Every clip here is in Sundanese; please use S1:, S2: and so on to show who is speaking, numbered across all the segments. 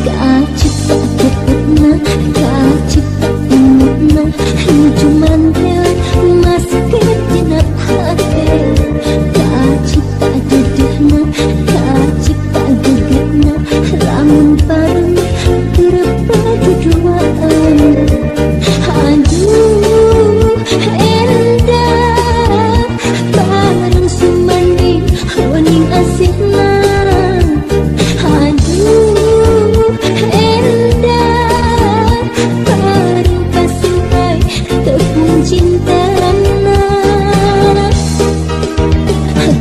S1: Kacipta keputna, kacipta imutna, nuju mantel masket dina hate. Kacipta dedehna, kacipta gegetna, lamun bareng keur paduduaan. Aduh endah bareng sumanding wening asihna. Aduh endah bareng pasungai tepung cintana.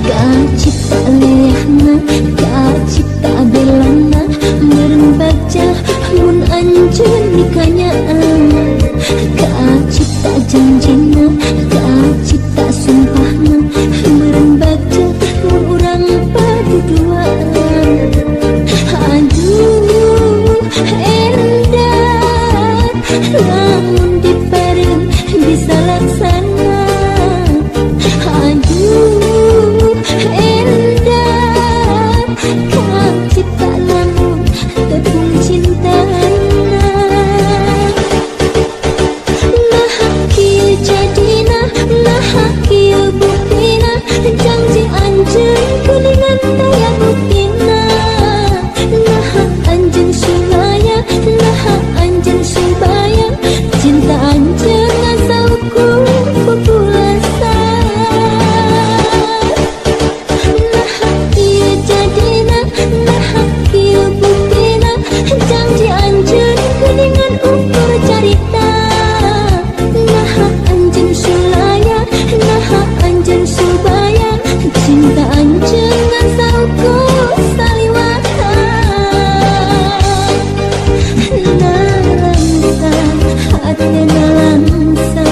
S1: Kacipta leahna, kacipta belana, meureun bagja mun anjeun nikanyaan. Kacipta janjina, kacipta sumpahna, meureun bagja mun urang paduduaan. Aduh endah lamun dipareng bisa laksana. Aduh endah kacipta lamun tepung cintana. Nah kieu jadina, nah kieu buktina, janji anjeun kuningan taya buktina. Nah anjeun sulaya, nah anjeun subaya, cinta anjeun ngasaukur pupulasan. Nah kieu jadina, nah kieu buktina, janji anjeun kuningan ukur carita. Nah anjeun sulaya, nah anjeun subaya, cinta anjeun ngasaukur saliwatan. Nalangsa hate nalangsa,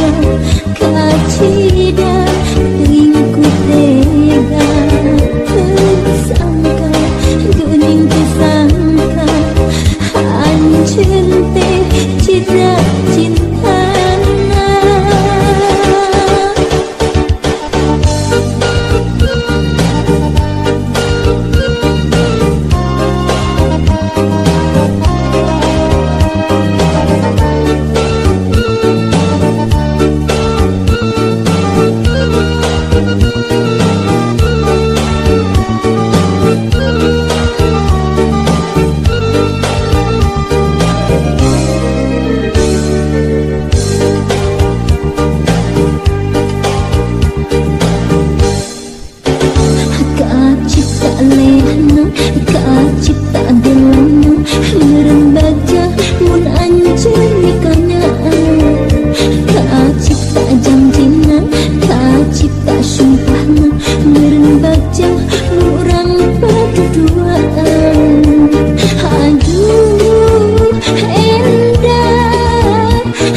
S1: kacida teuing ku tega. Teu sangka geuning teu sangka, anjeun teh citra cintana. Kacipta leahna, kacipta belana, meureun bagja mun anjeun nikanyaan. Kacipta janjina, kacipta sumpahna, meureun bagja mun urang paduduaan. Aduh endah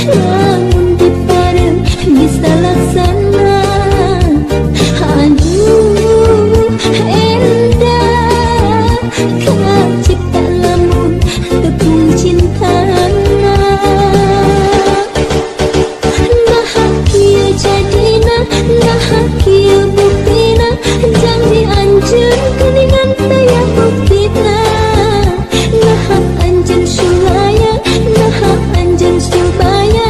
S1: lamun dipareng bisa laksana. Aduh endah kacipta lamun tepung cintana. Nah kieu jadina, nah kieu buktina, janji anjeun kuningan taya buktina. Nah anjeun sulaya, nah anjeun subaya,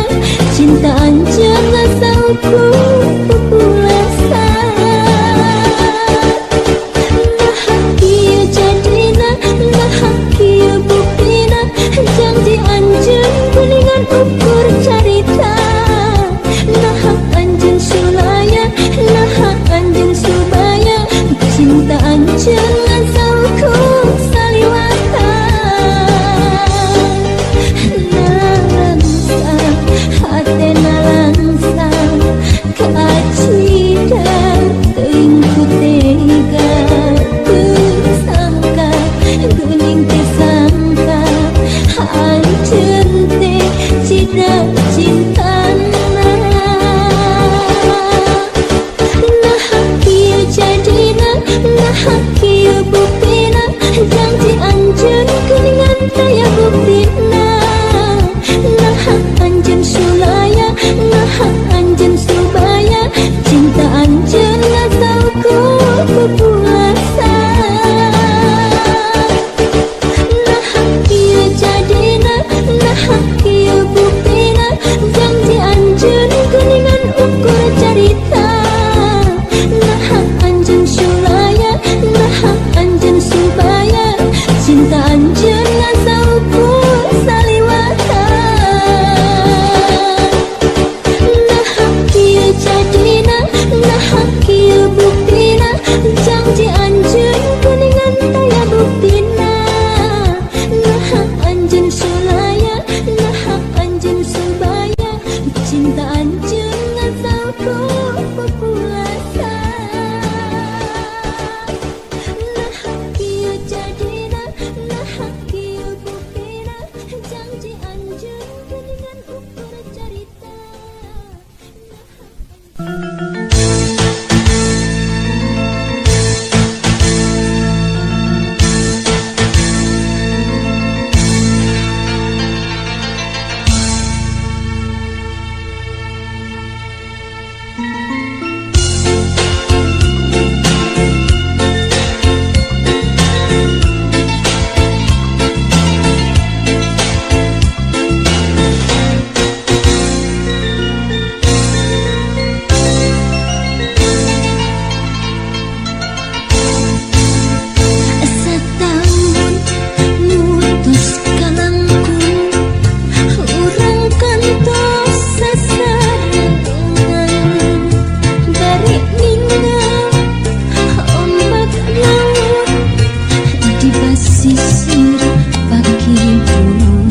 S1: cinta anjeun ngasaukur pupulasan. Nah kieu jadina, nah kieu buktina, janji anjeun kuningan ukur carita. Nah anjeun sulaya, nah anjeun subaya, cinta anjeun ngasaukur saliwatan. Nalangsa hate nalangsa, kacida teuing ku tega. Teu sangka geuning teu sangka, anjeun teh citra cintana. Nah kieu jadina, nah kieu buktina, janji anjeun kuningan taya buktina. Nah anjeun sulaya, nah anjeun subaya, cinta anjeun ngasaukur pupulasan. Nah kieu. Sirah pakiduan.